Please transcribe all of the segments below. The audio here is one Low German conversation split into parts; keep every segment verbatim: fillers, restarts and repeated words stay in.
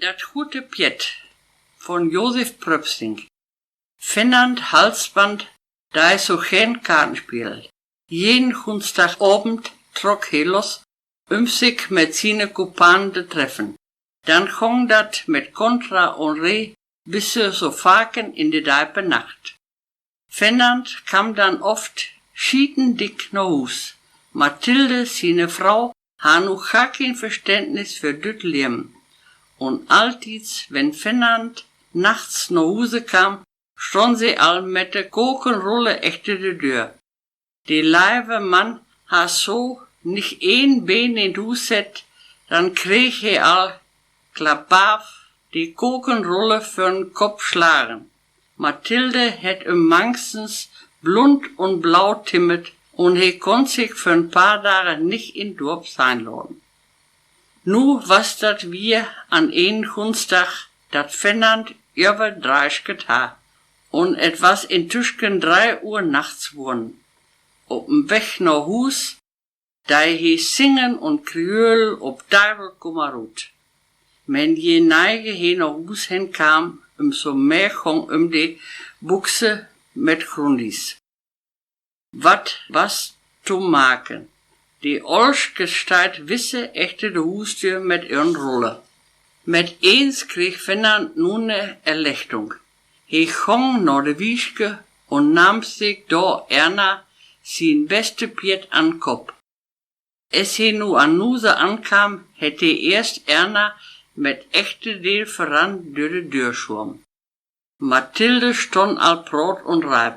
Dat gute Pjett, von Josef Pröpsting. Fennand Halsband dei so geern Kartenspiel. Jeden Gunsdagavend trock he los, üm sik met siene Kumpanen to treffen. Dann gong dat met Kontra un Ree bis so faken in de deipe Nacht. Fennand kaam dann oft schietendick na Huus. Mathilde, siene Frau, harr nu gar keen Verständnis för düt Leven. Un alltieds, wenn Fennand nachts na Huse kaam, stonn se al met de Kokenrulle echter de Döör. De leive Mann harr so nich een Been in't Huus sett, dann kreeg he al klabaaf de Kokenrulle vör'n Kopp slagen. Mathilde hett üm mangstens blund un blau timmert un he kunn sik för en paar Dage nich in't Dörp sehn laten. Nu was dat wier an enen Gunsdag, dat Fennand överdreisket harr, un et was intüsken dree Uhr nachts wurrn. Op en Weg na Huus dei he singen un kriöl op Deiwel kumm mer rut. Men je neiger he na Huus hen kaam, üm so mehr gong üm de Buxe met Grundis. Wat was to maken? De olsch Gestalt wisse echter de Huusdöör met ehren Rulle. Met eens kreeg Fennand nu ne Erlechtung. He gong na de Wieske un nahm sik dor erna sien beste Pjett an'n Kopp. Es he nu an Huse ankaam, hett he eerst erna met echte Deel vöran dör de Döör schuoven. Mathilde stonn al praat un reip: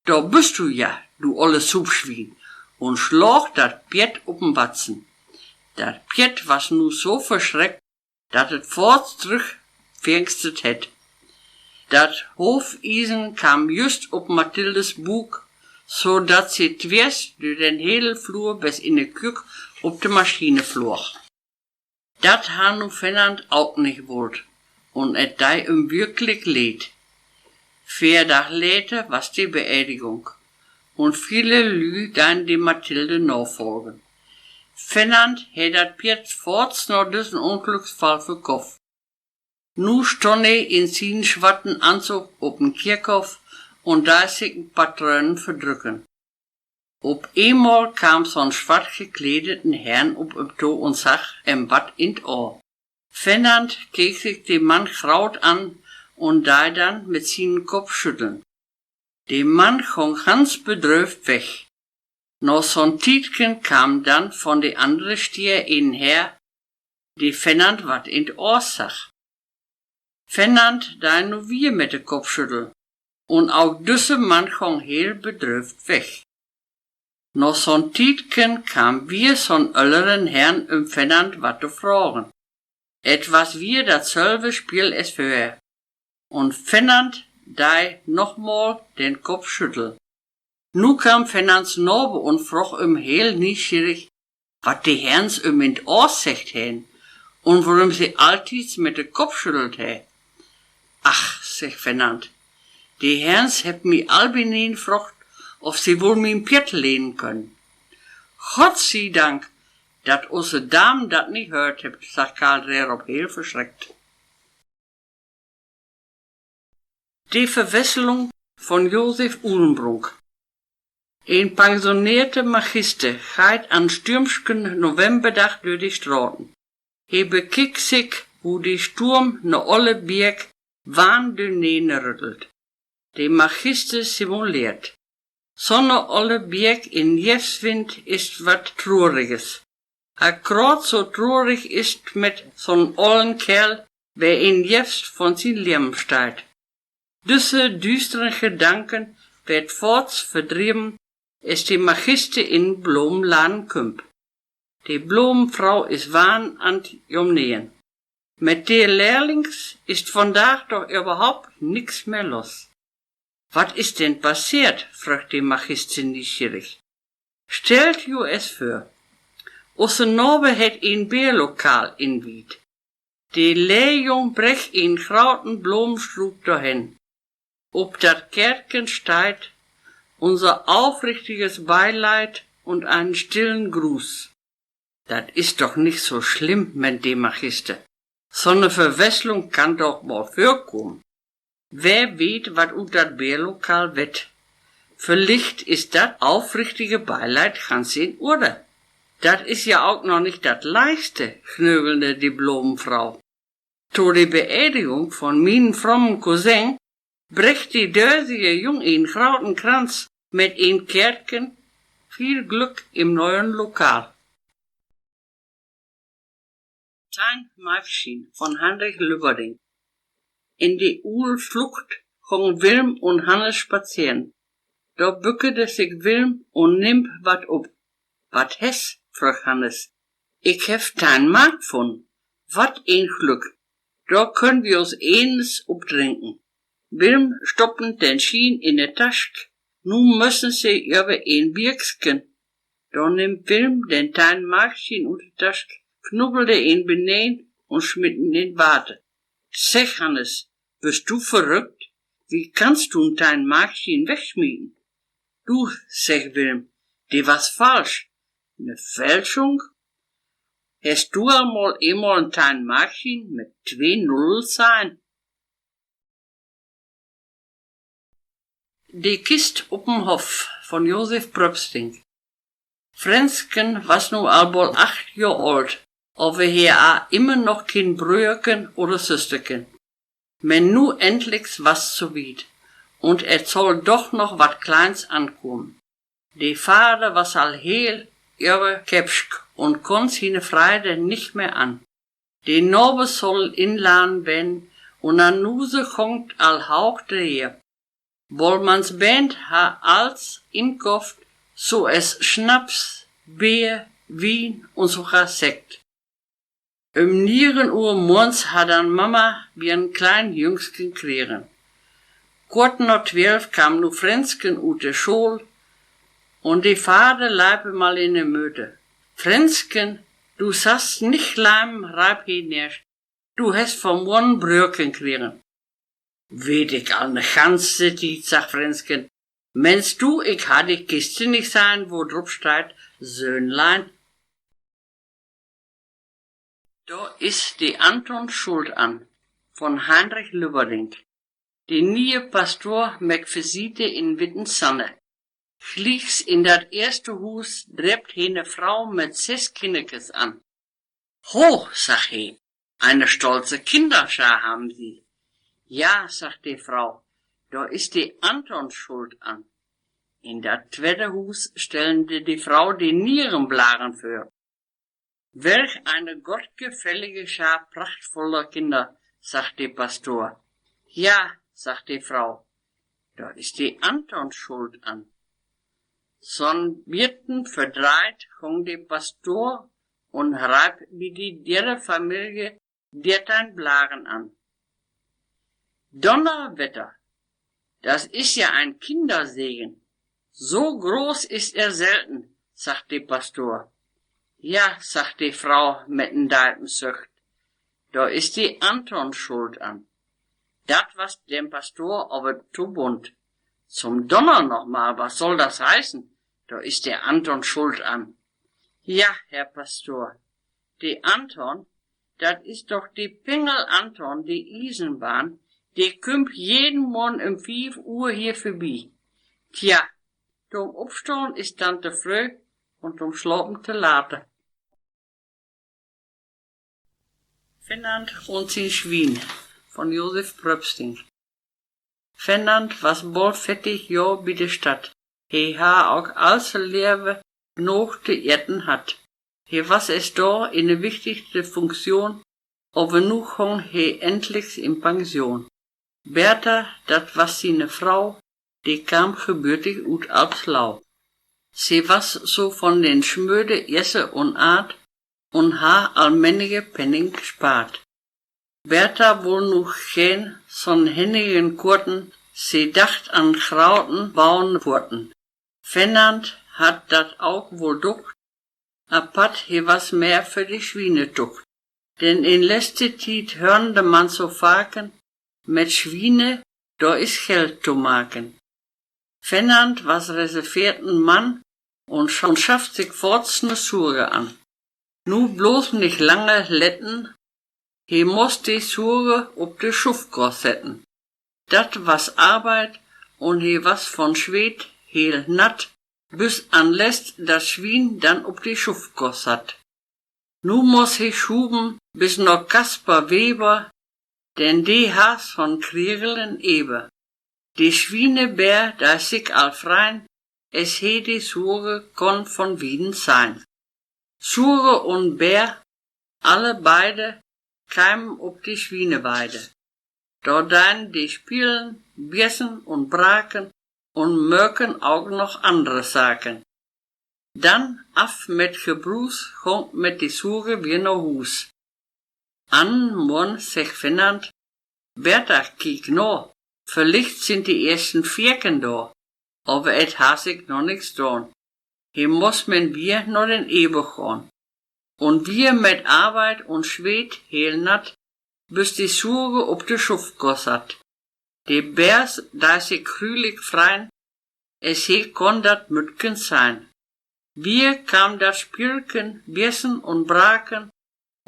Dor büst du ja, du olle Supswien! Un sloog dat Pjett op en Batzen. Dat Pjett was nu so verschreckt, dat et foorts trügg fingstert hett. Dat Hoofiesen kaam just op Mathildes Buuk, so dat se twiers dör den helen Flur bes in de Kück op de Maschine floog. Dat harr nu Fennand ok nich wullt, un et dei üm würklik leed. Veer Daag later was de Beerdigung, un viele Lüü deien de Mathilde nafolgen. Fennand hett dat Pjett foorts na düssen Unglücksfall verkoff. Nu stonn he in sien swatten Anzug op en Kirchhoff un dei sik en paar Trönen verdrücken. Op eenmal kaam so'n swart gekledeten Herrn op em to un sagg em wat in't Ohr. Fennand keek sik de Mann graut an un dei dann mit sienen Kopp schütteln. De Mann gong ganz bedröövt weg. Na so'n Tiedken kaam dann von de annere Stier een Herr, de Fennand wat in't Ohr sagg. Fennand dei nu wier mit de Kopp schütteln, un ok düsse Mann gong heel bedröövt weg. Na so'n Tiedken kaam wier so'n ölleren Herrn, üm Fennand wat to fragen. Et was wier datsölve Spiel es vörher, un Fennand dei nochmal den Kopp schütteln. Nu kaam Fennands Naber un froog em heel nieschierig, wat de Herrns em in't Ohr seggt harrn un worüm se alltieds mit de Kopp schüttelt harr. Ach, seggt Fennand, de Herrns hebbt mi all bineen frogt, of se woll mien Pjett lehnen köönt. Gott sie Dank, dat use Damen dat nich höört hebbt, sagg Karl Rehrop heel verschreckt. De Verwesselung von Josef Uhlenbrunk. Een pensioneerte Magister geiht an stürmsken Novemberdag dör de Straten. He bekiekt sik, wo de Sturm ne olle Bierk wahn dörneen rüttelt. De Magister simuleert: So'ne olle Bierk in Jeftwind is wat Troriges. Akkraat so trorig is 't met so'n ollen Kerl, wer in Jeft von sien Leven steiht. Düsse düsteren Gedanken weert foorts verdrieven, es de Magister in Blomenladen kümmt. De Blomenfrau is wahn an't Jomneren. Met de Lehrlings is vondaag doch överhaupt nix mehr los. Wat is denn passeert?, fröggt de Magister nieschierig. Stellt ju es vör: Use Naber hett en Beerlokal inwieht. De Lehrjung breckt en grauten Blomenstruuk dorhen. Op dat Kärtken steiht: Unser aufrichtiges Beileid und einen stillen Gruß. Dat is doch nich so slimm, meent de Magister. So'ne Verwesslung kann doch mal vörkamen. Wer weet, wat ut dat Beerlokal wett. Villicht is dat aufrichtige Beileid ganz in Orde. Dat is ja ok noch nich dat Leichste, gnögelde de Blomenfrau. To de Beerdigung von mienen frommen Cousin breggt de dösige Jung en groten Kranz mit en Keertken. Viel Glück im neuen Lokal. Tein Markschien von Heinrich Lübberding. In de Uhlflucht gong Wilm un Hannes spazeren. Dor bückede sik Wilm un nimm wat op. Wat hest?, frögg Hannes. Ik heff tein Mark funnen. Wat en Glück. Dor köönt wi us eens op drinken. Wilm stoppen den Schien in de Task. Nu mössen se över en Bieksken. Dor nimm Wilm den tein Markschien ut de Task, knubbelde en beneen un smitt en in Water. Segg, Hannes, büst du verrückt? Wie kannst du en tein Markschien wegsmieten? Du, segg Wilm, de was falsch. Ne Fälschung? Hest du al mal eenmal en tein Markschien mit twee Nullen sehn? De Kist op'n Hoff von Josef Pröpsting. Frensken was nu al boll acht Johr oolt, aver he harr immer noch keen Bröerken oder Süsterken. Men nu endliks was 't so wiet, un et soll doch noch wat Kleins ankomen. De Vader was al heel överkeppsch un kunn siene Freide nich mehr an. De Nabers sollen inladen weern, un an Huse gong 't al hauch her. Bollmanns Band harr alls inkofft, so es Schnaps, Beer, Wien un sogar Sekt. Üm niegen Uhr morns harr dann Mama wier en klein Jüngsken kregen. Kort na twelf kaam nu Frensken ut de School, un de Vader leip em al in de Möte. Frensken, du sast nich gleiven, reip he nersch, du hest vanmorgen Bröerken kregen. Weet ik al 'ne ganze Tiet, sagg Frensken. Meenst du, ik harr de Kiste nich sehn, wo drop steiht: Söhnlein? Dor is de Anton schuld an, von Heinrich Lübberding. De nie'e Pastor mäk Visite in Wittensanne. Glieks in dat eerste Huus dreept he 'ne Frau mit ses Kinnerkes an. Ho, sagg he, eine stolze Kinderschar haben Sie. Ja, sagg de Frau, dor is de Anton schuld an. In dat twede Huus stellen de, de Frau de Nierenblagen vör. Welch eine gottgefällige Schar prachtvoller Kinder, sagg de Pastor. Ja, sagg de Frau, dor is de Anton schuld an. So'n beten verdreiht gong de Pastor un reip bi de derde Familie dertein Blagen an. Donnerwetter, das ist ja ein Kindersegen. So groß ist er selten, sagg de Pastor. Ja, sagg de Frau mit en deipen Söcht, dor is de Anton schuld an. Dat was dem Pastor aver to bunt. Zum Donner noch mal, was soll das heißen? Dor is de Anton schuld an. Ja, Herr Pastor, de Anton, dat is doch de Pingel Anton, de Iesenbahn, de kümmt jeden Morgen üm fief Uhr hier vörbi. Tja, to'm Opstahn is 't dann to fröh un to'm Slapen to late. Fernand un sien Swien, von Josef Pröpsting. Fernand was boll veertig Johr bi de Stadt. He harr ok all sien Leve noog to eten hatt. He was eerst dor in de wichtigste Funktion, aver nu gong he endliks in Pension. Bertha, dat was siene Frau, de kaam gebürtig ut Alpslau. Se was so von den Schmöde Esse un Art un harr al mennige Penning spaart. Bertha wull nu keen so'n hennigen Kurten, se dacht an grauten bauen Kurten. Fernand hatt dat ok woll ducht, apatt he was mehr för de Swienentucht. Denn in letzte Tiet hörnde man so faken: Mit Swiene, dor is Geld to maken. Fernand was reserveerten Mann un scha-, un schafft sik foorts 'ne Surge an. Nu bloß nich lange letten, He muss de Suge op de Schuufkor setten. Dat was Arbeit, un he was von Sweet heel natt, büs an'n Lest dat Swien dann op de Schuufkor satt. Nu muss he schuven bis na Kaspar Weber, denn de harr so'n Kriegel in Eber. De Swienebär dee sik al frein, es he de Suge kunn von wieden sein. Suge un Bär, alle beide, keimen op de Swieneweide. Dor deien de spielen, biessen un braken un möken auk noch annere Saken. Dann af met Gebruus, gong 't met de Suge wier na Huus. An'n Morn segg Finnand: Bertha, kiek na, villicht sind de eersten Veerken dor. Aver et harr sik noch nix daan. He muss men wier na den Eber gahn. Un wier met Arbeit un Sweet heel natt, büs de Suge op de Schuufkor satt. De Bär dee sik grülik frein, es he kunn dat Müttken sein. Wier kaam dat Spielken, biessen un braken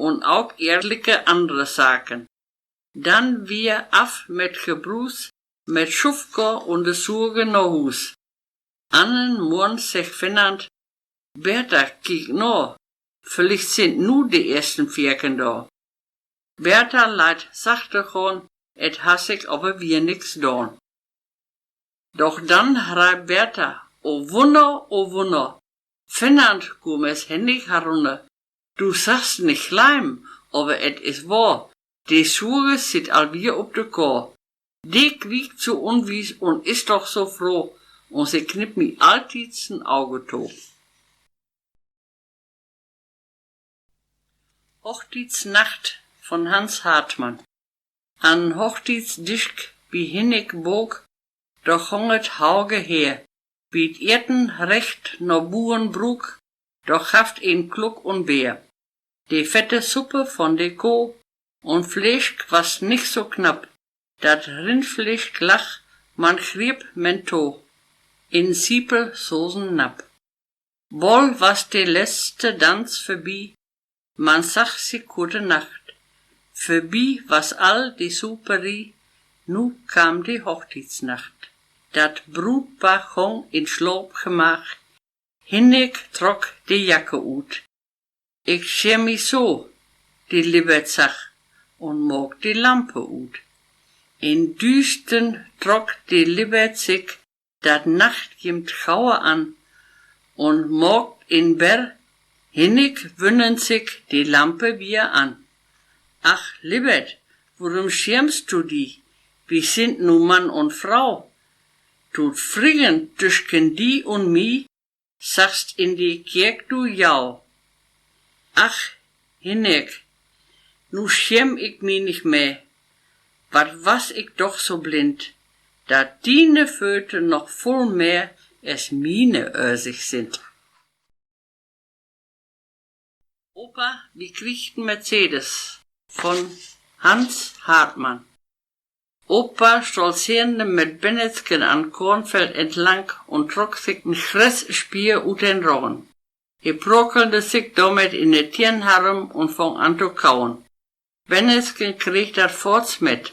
un auk eerlike annere Saken. Dann wier af met Gebruus, met Schuufkor un de Suge na Huus. An'n Morn segg Finnand: Bertha, kiek na, villicht sind nu de eersten Veerken dor. Bertha leit sachte gahn, et harr sik aver wier nix daan. Doch dann reip Bertha: O Wunner, o Wunner! Finnand, kumm es hennig herunner. Du saggst nich gleiven, aver et is wahr, de Suge sitt al wier op de Koor. De quiekt so unwies un is doch so froh, un se knippt mi alltieds en Auge to. Hochtietsnacht von Hans Hartmann. An Hochtietsdisch bi Hinnik Book, dor gong et hage her, bi't Eten recht na Burenbruuk, dor gaff 't en Kluck un Beer. De fette Suppe von de Koh un Fleesk was nich so knapp, dat Rindfleesk lag man griep men to, in Siepelsoßennapp. Boll was de letzte Danz vörbi, man sagg sik gute Nacht. Vörbi was all de Superie, nu kaam de Hochtietsnacht. Dat Bruutpaar gong in Slaapgemaach, Hinnik trock de Jacke ut. Ik scheer mi so, de Libbert sagg un maak de Lampe ut. In Düüstern trock de Libbert sik dat Nachtjimmt gauer an un maakt in Berr, Hinnik wünnen sik, de Lampe wier an. Ach, Libbert, worüm schiämst du di? Wi sind nu Mann un Frau. To't Frieen tüsken di un mi saggst in de Kirk du jau. Ach, Hinnik, nu schiäm ik mi nich mehr. Wat was ik doch so blind, dat diene Föte noch vull mehr es miene ösig sind. Opa, wi kriegt en Mercedes von Hans Hartmann. Opa stolzeerde met Bennetsken an Kornfeld entlang un trock sik en Gresspier ut den Ragen. He prakelde sik dormet in de Tiern harüm un fong an to kauen. Bennetsken kreeg dat foorts met,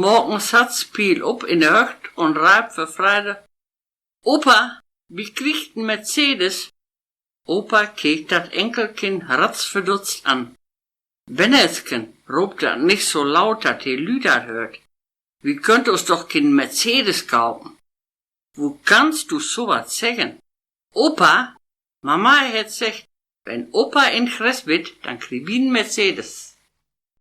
maak en Satz piel op in de Höcht un reip vör Freide: Opa, wi kriegt en Mercedes! Opa keek dat Enkelkind ratz verdutzt an. Bennetsken, roop dat nich so laut, dat de Lüüd dat höört. Wi köönt us doch keen Mercedes kaupen. Wo kannst du so wat seggen? Opa, Mama hett seggt, wenn Opa in Gress bitt, dann krieg wi en Mercedes.